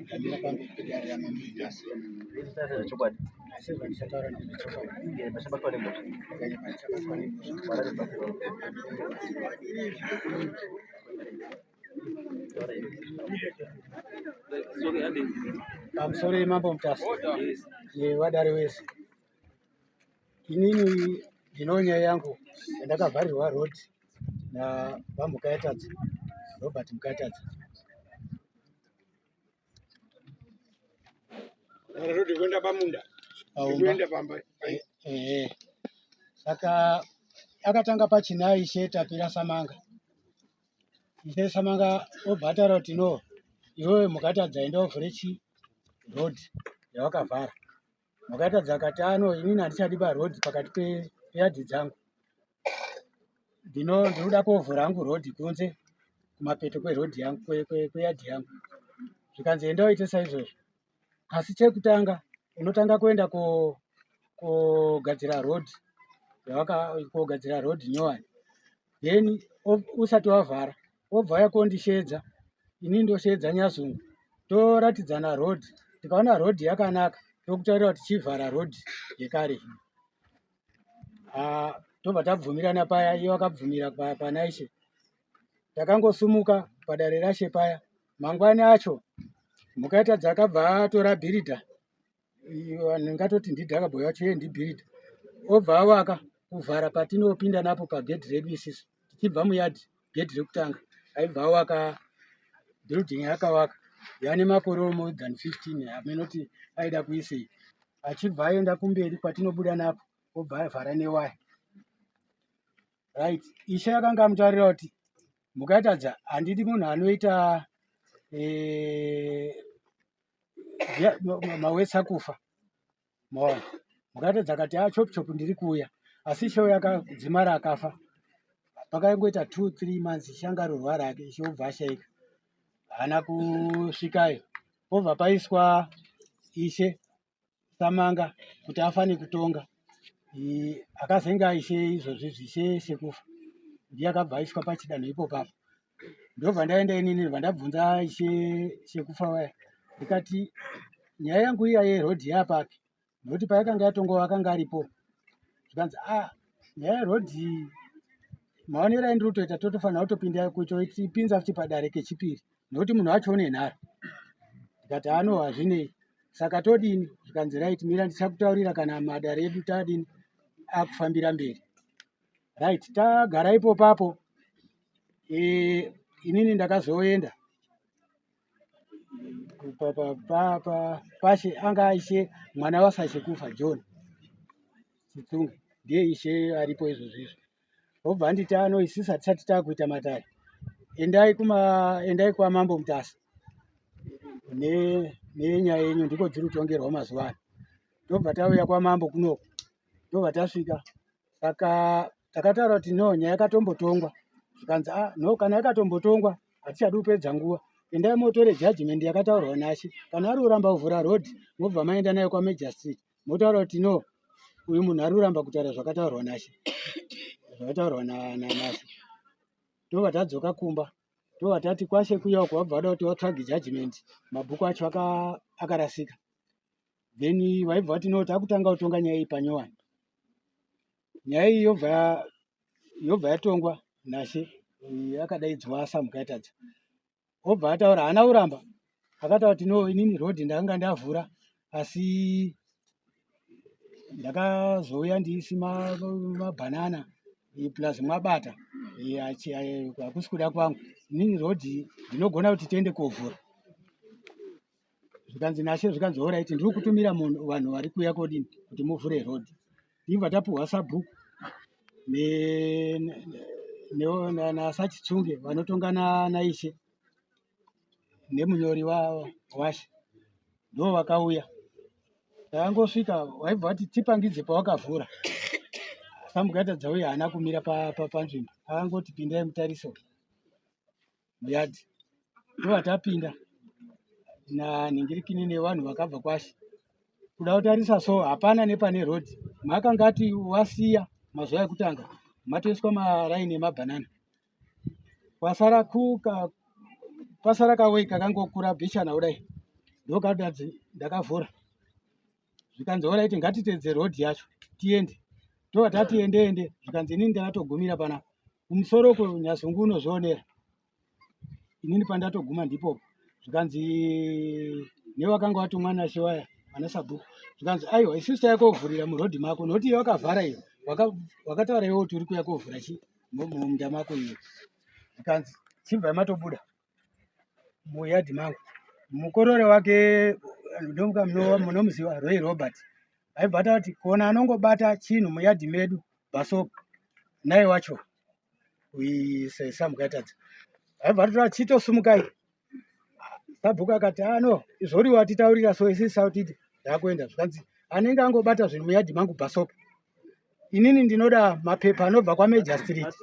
Ndamira pamberi pedare ramambo nhasi. Asi zvandichataura ndezvechokwadi. Ndikanyapa ndichabatwa nemhosva. Pamusoro yemambo Mutasa nevadare wese. Inini ndino nyaya yangu yandakavharirwa road naVaMukayatadza, Robert Mukayatadza. Road kuenda pamunda. Paumba. Kuenda pamba. Ehe. Saka akatanga pachina Ishe Tapira Samanga. Ishe Samanga obva ataura kuti no, iwewe Mukatadza enda uvhure chi road yawakavhara. Mukatadza akati ano inini handichadi paroad pakati peyadhi dzangu. Ndino ndinoda kovhura hangu road kunze kumapeto kweroad yangu kweyadhi yangu. Zvikanzi enda uite saizvozvo. Asi chekutanga unotanga kuenda kogadzira road yawaka kogadzira road nyowani. Then usati wavhara wobva wauya kondisheedza ini ndosheedza Nyazungu toratidzana road. Tikaona road yakanaka tokutaurira kuti chivhara road yekare. Ah, tobva tabvumirana paya, iye wakabvumira pana Ishe. Takangosumuka padare rashe paya. Mangwani acho Mukatadza akabva atora bhiridha, ndingatoti ndidhakabhoyi wacho iye ndibhiridha, obva avaka kuvhara patinopinda napo pagedhi redu isisu tichibva muyadhi gedhi rekutanga aibva avaka building yaakavaka yane makore more than 15 amenoti aida kuisei achibva aenda kumberi kwatinobuda napo obva avhara newaya. Right, Ishe akanga amutaurira kuti Mukatadza handidi munhu anoita mawetsa kufa. Maona, Mukatadza akati ah, chop chop ndiri kuuya, asi Ishe uyo akadzimara akafa. Pakangoita 2 3 months Ishe anga arorwara hake, Ishe obva ashaika, haana kusvikayo. Pobva paiswa Ishe Samanga kuti afane kutonga. Akazenge aishe izvozvi zvishe Shekufa ndiye akabva aiswa pachidanho ipo papo. Ndobva ndaenda inini ndobva ndabvunza Ishe Shekufa vaya ndikati nyaya yangu iya yerodhi yapapi nokuti payakanga yatongwa akanga aripo. Zvikanzi ah, nyaya yerodhi maonero aindiri kutoita totofanira kutopinda kutoipinza futi padare kechipiri nokuti munhu wacho une nharo. Ndikati ano hazvinei saka todini? Zvikanzi right, mira ndichakutaurira kana madare edu tadini akufambira mberi. Right, tagara ipo papo inini ndakazoenda pashe anga aishe mwana waSashe kufa John Chitsunge ndiye ishe aripo izvozvo izvo. Obva anditi ano isusu hatisati takuita matare, endai kuma endai kwaMambo Mutasa nenyaya yenyu ndiko dziri kutongerwa mazuva ano. Ndobva tauya kwamambo kunoku, ndobva tasvika. Saka takataura kuti no, nyaya yakatombotongwa. Zvikanzi ah, no, kana yakatombotongwa hatichadi kupedza nguva, endai motore judgment yakataurwa naShe. Kana ari kuramba kuvhura road, mobva maenda nayo kwamagistrate, motaura kuti no, uyu munhu ari kuramba kutaura zvakataurwa naShe, zvakataurwa naShe. Ndobva tadzoka kumba, ndobva tati kwaShe kuya uko vabva vada kuti vatsvage judgment, mabhuku acho akarasika. Then vaibva vati no, takutanga kutonga nyaya iyi panyowani. Nyaya iyi yobva yatongwa naShe, akadaidzwa saMukatadza. Obva ataura, haana kuramba, akataura kuti no, inini road ndakanga ndavhura asi ndakazouya ndiisima mabhanana plus mwabata hakusi kuda kwangu, inini road ndinogona kuti tiende kovhura. Zvikanzi naShe, zvikanzi alright, ndiri kutumira munhu vanhu vari kuuya kodini kuti muvhure road. Ndibva tapuhwa sabhuku naSachitsunge vanotonga naIshe nemunyori waShe ndo vakauya. Takangosvika vaibva vati tipangidze pawakavhura. SaMukatadza uya haana kumira panzvimbo, akangoti pindai mutariso muyadhi. Ndobva tapinda nanhingirikini nevanhu vakabva kwaShe. Kuda kutarisa so hapana nepane road. Makanga ati wasiya mazuva ekutanga matoiswa maraini emabhanana. Kwasara kuka pasara kawei kakangokura bhichana kudai. Ndokadadzi ndakavhura zvikanzi oraiti ngatitedze road yacho tiende. Tobva tati ende ende zvikanzi inini ndakatogumira panapa kumusoro uko Nyazungu unozvionera inini pandatoguma ndipopo zvikanzi nevakanga vatumwa nashe waya vana sabhuku zvikanzi aiwa isusu tauya kovhurira murodhi mako nokuti iye wakavhara iyo wakataura iwe kuti uri kuuya kovhura chi mumunda mako iwe zvikanzi chibvai matobuda muyadhi mangu mukorore wake ndomuka munomuziva Roy Robert aibva ataura kuti kona anongobata chinhu muyadhi medu bhasopo naye wacho samukatadza aibva atotora chitosumukai sabhuku akati ano ah, izvori watitaurira so isi sautiti ndakuenda zvikanzi anenge angobata zvinhu muyadhi mangu bhasopo inini ndinoda mapepa anobva kwamajor street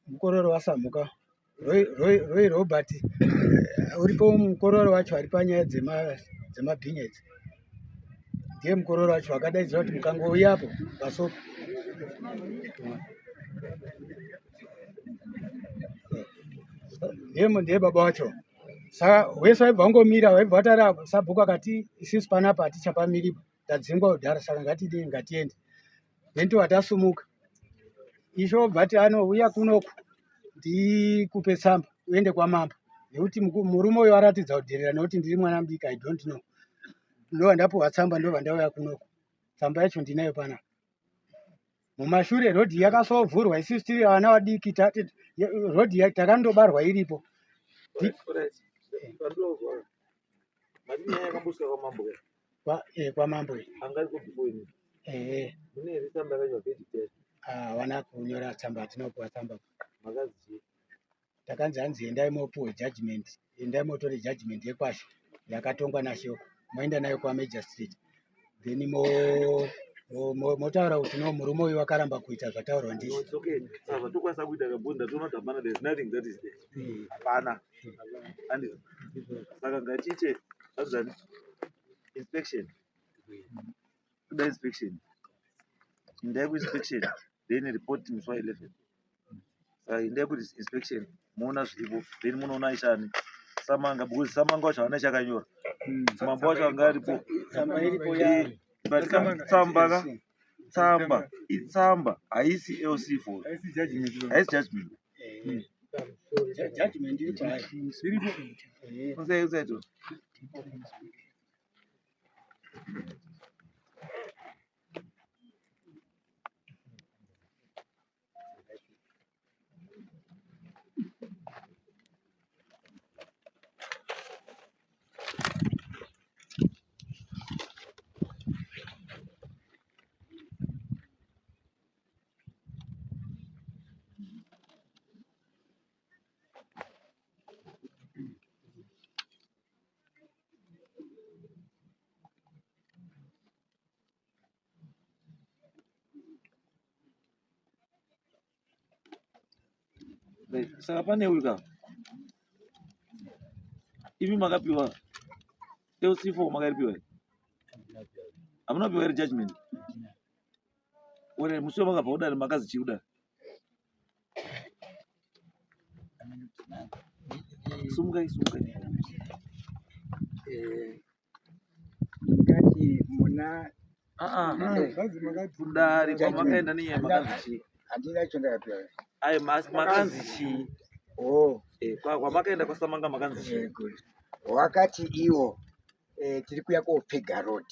mukororo wasamhuka Roy Robert uripo mukororo wacho ari panyaya dzemabhinya idzi ndiye mukororo wacho akadaidzira kuti mukangouya apo pasopo ndiye baba wacho saka wese waibva wangomira waibva watara sabhuku akati isusu panapa hatichapamiripo tadzingwa kudhara saka ngatidii ngatiende then tobva tasumuka ishe obva ati anouya kunoku ndikupe tsamba uende kwamambo nekuti murume uyo aratidza kudherera nekuti ndiri mwana mudiki i don't know ndobva ndapuhwa tsamba ndobva ndauya kunoku tsamba yacho ndinayo panapa mumashure rodhi yakasovhurwa isusu tiri vana vadiki rodhi takandobarwa iripo kwamambo havana kunyora tsamba hatinopuwa tsamba takanzi hanzi endai mopuwe judgment endai motore judgment yekwashe yakatongwa nashoko moenda nayo kwamajor street then motaura kuti no murume uyu wakaramba kuita zvataurwa ndishe zvatokwanisa kuita kabhoni ndatoona kuti hapana there's nothing that is there hapana andizvo saka ngatiite azani inspection toda inspection indai kuinspection then report musi wa 11 saka endai ku inspection moona zviripo then munoona ishani samanga because samanga wacho haana chakanyora mambo wacho anga aripo but tsamba ka tsamba itsamba haisi lc4 haisi judgment judgment iripo usaito Saka pane uyu ka imi makapiwa LC4 makaripiwa here? Hamuna kupiwa here judgment? Ore musi wamakabva kudare makazi chii kudare? Sumukai, sumukai. Ndati muna Ah, ah. Kudare kwamakaenda nenyaya makanzi chii? Handina chandakapiwa. Ayi makanzi chii? Oh. Eh, kwamakaenda kwaSamanga makanzi chii? Very good. Wakati iwo tiri kuya kopega road.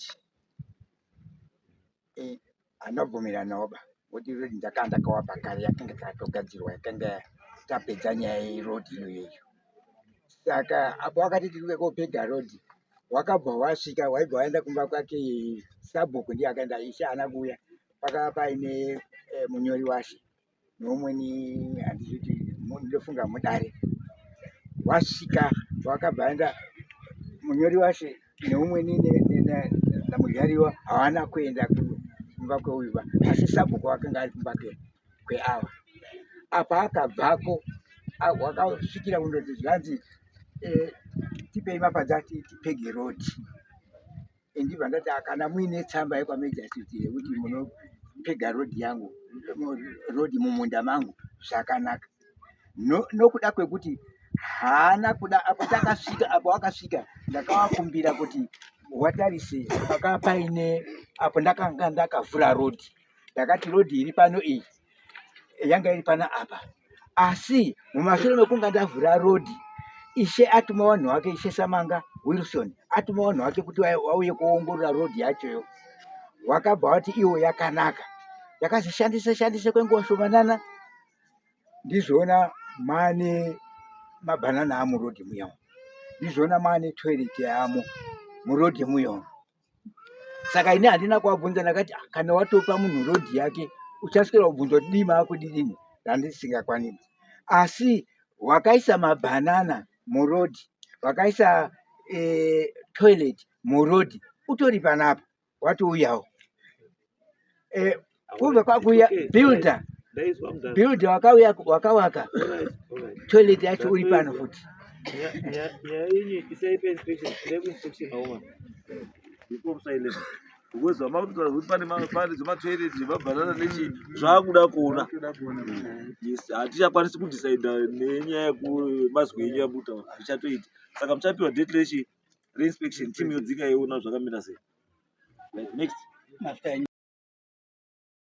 Anobvumiranawo ba. Kuti road ndakanga ndakawapa kare yakanga yakatogadzirwa yakanga tapedza nyaya yeroad iyoyo. Saka apo wakati tiri kuya kopega road wakabva wasvika waibva waenda kumba kwake sabhuku ndiye akaenda ishe haana kuuya pakava paine munyori washe neumweni handisi kuti ndofunga mudare wasvika wakabva aenda munyori washe neumweni namudariwa hawana kuenda kumba kweuyu asi sabhuku wakanga ari kumba kweava apa akabvako wakasvikira kundoti zvanzi tipei mapadza tipege road ndibva ndati kana muine tsamba yekwamajor yekuti munopega road yangu road mumunda mangu zvakanaka nokuda kwekuti Haana kuda. Apo takasvika, apo wakasvika, ndakavakumbira kuti watarise paka paine apo ndakanga ndakavhura rodhi. Ndakati rodhi iri pano iyi yanga iri pana apa, asi mumashure mekunga ndavhura rodhi, ishe atuma vanhu vake, Ishe Samanga Wilson atuma vanhu vake kuti vauye kuongorora rodhi yachoyo. Wakabva wati iwo yakanaka. Ndakazishandisa shandise kwenguva shomanana, ndizvona mane mabhanana amurodhi muya, ndizvona mane toilet yamo murodhi muya. Saka ini handina kuvabvunza. Ndakati, "Ah, kana watopa munhu rodhi yake, uchaswera kubvunza kuti dii maakudidini." Handisingakwanisi, asi wakaisa mabhanana murodhi, wakaisa toilet murodhi, utori panapa watouyawo kubva kwakuya builder. Ndaizwa, mudhara. Builder wakauya wakawaka toilet yacho uri pano futi. Nyaya yenyu isaipe inspection, endai kuinspection aoma before musaileva, because zvamakutotaura kuti pane zvematoilet, zvemabhanana nechi zvaakuda kuona. Yes, hatichakwanisi kudecida nenyaya yekumazwi enyu yamutaura, hazvichatoiti. Saka muchapiwa date reinspection, team yodzika iona zvakamira sei. Right, next. Mafuta enyu.